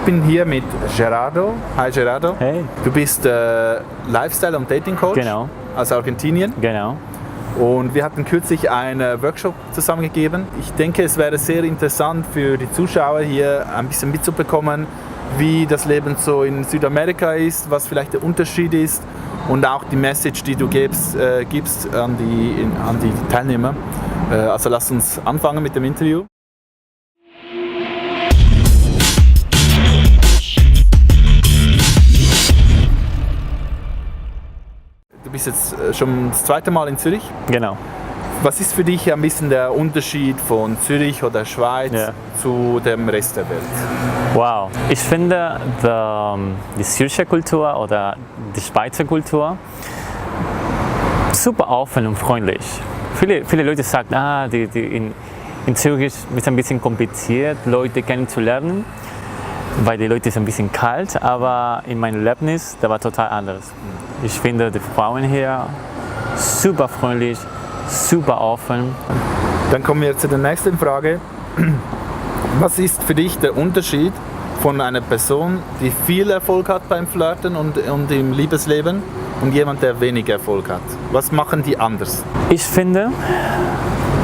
bin hier mit Gerardo. Hi Gerardo. Hey. Du bist Lifestyle- und Dating-Coach Genau. aus Argentinien. Genau. Und wir hatten kürzlich einen Workshop zusammengegeben. Ich denke, es wäre sehr interessant für die Zuschauer hier ein bisschen mitzubekommen, wie das Leben so in Südamerika ist, was vielleicht der Unterschied ist und auch die Message, die du gibst an die Teilnehmer. Also lass uns anfangen mit dem Interview. Du bist jetzt schon das zweite Mal in Zürich. Genau. Was ist für dich ein bisschen der Unterschied von Zürich oder Schweiz zu dem Rest der Welt? Wow. Ich finde die Zürcher Kultur oder die Schweizer Kultur super offen und freundlich. Viele Leute sagen, in Zürich ist es ein bisschen kompliziert, Leute kennenzulernen, weil die Leute sind ein bisschen kalt, aber in meinem Erlebnis, das war total anders. Ich finde die Frauen hier super freundlich, super offen. Dann kommen wir zu der nächsten Frage. Was ist für dich der Unterschied von einer Person, die viel Erfolg hat beim Flirten und im Liebesleben und jemand, der wenig Erfolg hat? Was machen die anders? Ich finde,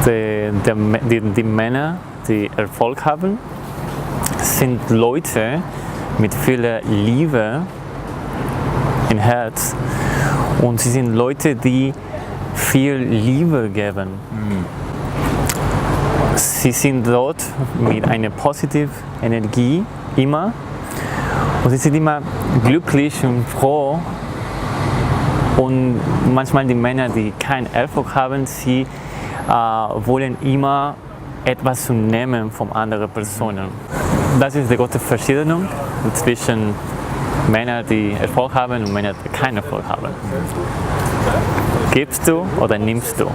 die Männer, die Erfolg haben, sind Leute mit viel Liebe im Herz und sie sind Leute, die viel Liebe geben. Sie sind dort mit einer positiven Energie immer und sie sind immer glücklich und froh. Und manchmal die Männer, die keinen Erfolg haben, sie wollen immer etwas zu nehmen von anderen Personen. Das ist die große Verschiedung zwischen Männern, die Erfolg haben und Männern, die keinen Erfolg haben. Gibst du oder nimmst du? Ja.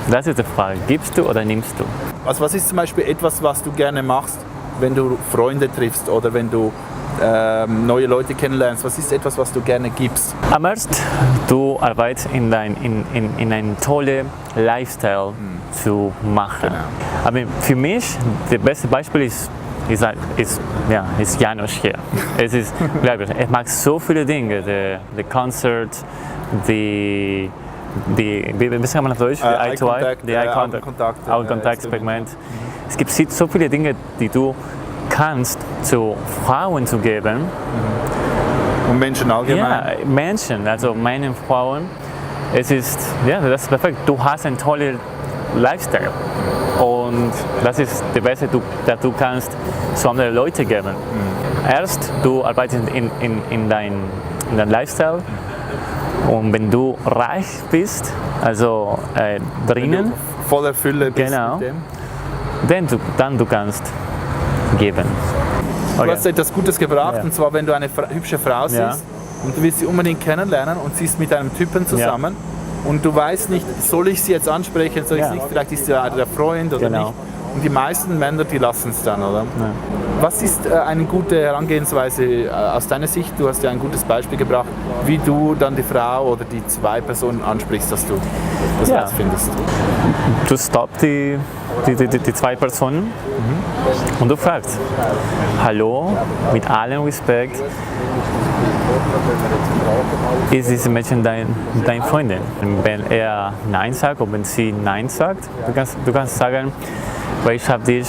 Das ist die Frage. Gibst du oder nimmst du? Also was ist zum Beispiel etwas, was du gerne machst, wenn du Freunde triffst oder wenn du neue Leute kennenlernst? Was ist etwas, was du gerne gibst? Am ersten, du arbeitest in einen tollen Lifestyle zu machen. Genau. Aber für mich, das beste Beispiel ist Janusz hier. Es mag so viele Dinge, der Konzert, wie sagt man auf Deutsch? Augenkontakt-Experiment. Es gibt so viele Dinge, die du kannst zu Frauen zu geben. Und Menschen allgemein? Ja, Menschen, also meine Frauen. Das ist perfekt. Du hast einen tollen Lifestyle. Und das ist das Beste, das du kannst zu anderen Leuten geben. Erst, du arbeitest in deinem Lifestyle. Und wenn du reich bist, also drinnen, wenn du voller Fülle bist, genau, mit dem, dann du kannst geben. Okay. Du hast etwas Gutes gebracht, und zwar wenn du eine hübsche Frau siehst und du willst sie unbedingt kennenlernen und sie ist mit einem Typen zusammen und du weißt nicht, soll ich sie jetzt ansprechen, soll ich sie nicht, vielleicht ist sie der Freund oder nicht. Und die meisten Männer, die lassen es dann, oder? Ja. Was ist eine gute Herangehensweise aus deiner Sicht? Du hast ja ein gutes Beispiel gebracht, wie du dann die Frau oder die zwei Personen ansprichst, dass du das findest. Du stoppst die zwei Personen und du fragst, hallo, mit allem Respekt, ist dieses Mädchen dein Freundin? Wenn er Nein sagt oder wenn sie Nein sagt, du kannst sagen, weil ich habe dich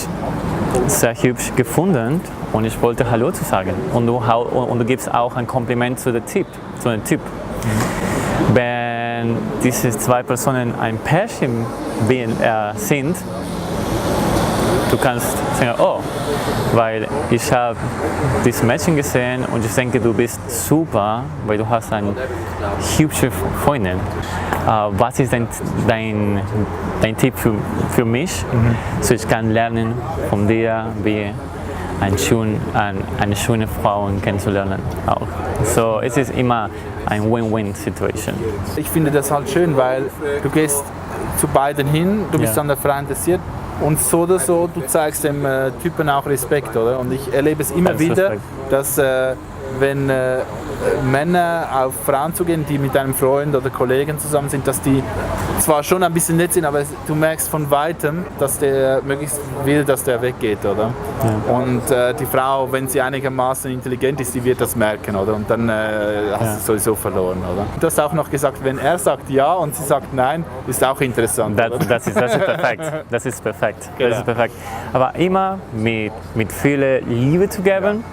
sehr hübsch gefunden und ich wollte Hallo zu sagen. Und du gibst auch ein Kompliment zu dem Typ. Wenn diese zwei Personen ein Pärchen sind, du kannst sagen, oh, weil ich habe dieses Mädchen gesehen und ich denke, du bist super, weil du hast eine hübsche Freundin. Was ist dein Tipp für mich, so ich kann lernen von dir, wie eine schöne Frau kennenzulernen auch. So es ist immer eine Win-Win-Situation. Ich finde das halt schön, weil du gehst zu beiden hin, du bist an der Frau interessiert und so oder so, du zeigst dem Typen auch Respekt, oder? Und ich erlebe es immer wieder, dass wenn Männer auf Frauen zugehen, die mit einem Freund oder Kollegen zusammen sind, dass die zwar schon ein bisschen nett sind, aber du merkst von Weitem, dass der möglichst will, dass der weggeht, oder? Ja. Und die Frau, wenn sie einigermaßen intelligent ist, die wird das merken, oder? Und dann hast du sowieso verloren, oder? Du hast auch noch gesagt, wenn er sagt ja und sie sagt nein, ist auch interessant. Das ist perfekt. Das ist perfekt. Genau. Das ist perfekt. Aber immer mit viel Liebe zu geben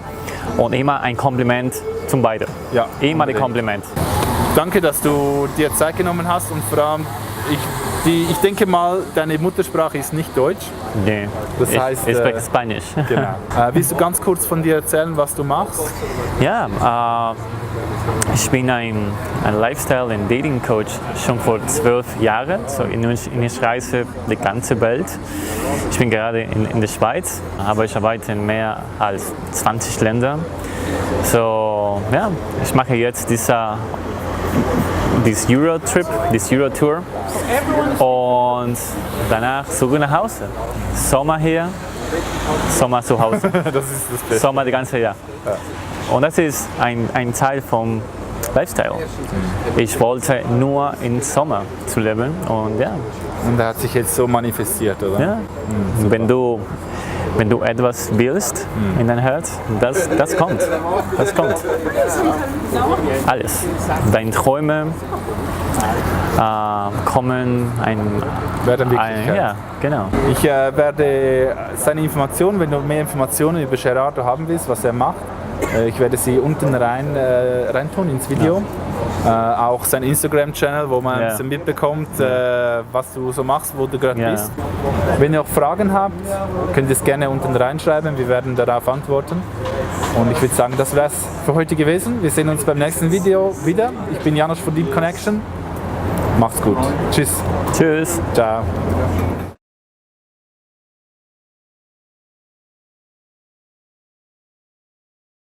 und immer ein Kompliment zum beiden. Ja, immer ein Kompliment. Danke, dass du dir Zeit genommen hast und vor allem, ich denke mal, deine Muttersprache ist nicht Deutsch. Nee, das heißt, ich spreche Spanisch. Genau. Willst du ganz kurz von dir erzählen, was du machst? Ja, ich bin ein Lifestyle- und Dating-Coach schon vor 12 Jahren. So ich reise die ganze Welt. Ich bin gerade in der Schweiz, aber ich arbeite in mehr als 20 Ländern. So, ja, ich mache jetzt diese Euro-Trip, diese Euro-Tour und danach zurück nach Hause. Sommer hier, Sommer zu Hause. Das ist das Beste. Sommer das ganze Jahr. Ja. Und das ist ein Teil vom Lifestyle. Ich wollte nur im Sommer zu leben und ja. Und er hat sich jetzt so manifestiert, oder? Ja. Wenn du etwas willst in dein Herz, das kommt. Das kommt. Alles. Deine Träume kommen werden Wirklichkeit. Ja, genau. Ich werde seine Informationen, wenn du mehr Informationen über Gerardo haben willst, was er macht, ich werde sie unten rein tun ins Video. Ja. Auch sein Instagram-Channel, wo man ein bisschen mitbekommt, was du so machst, wo du gerade bist. Wenn ihr auch Fragen habt, könnt ihr es gerne unten reinschreiben, wir werden darauf antworten. Und ich würde sagen, das wäre es für heute gewesen. Wir sehen uns beim nächsten Video wieder. Ich bin Janusz von Deep Connection. Macht's gut. Tschüss. Tschüss. Ciao.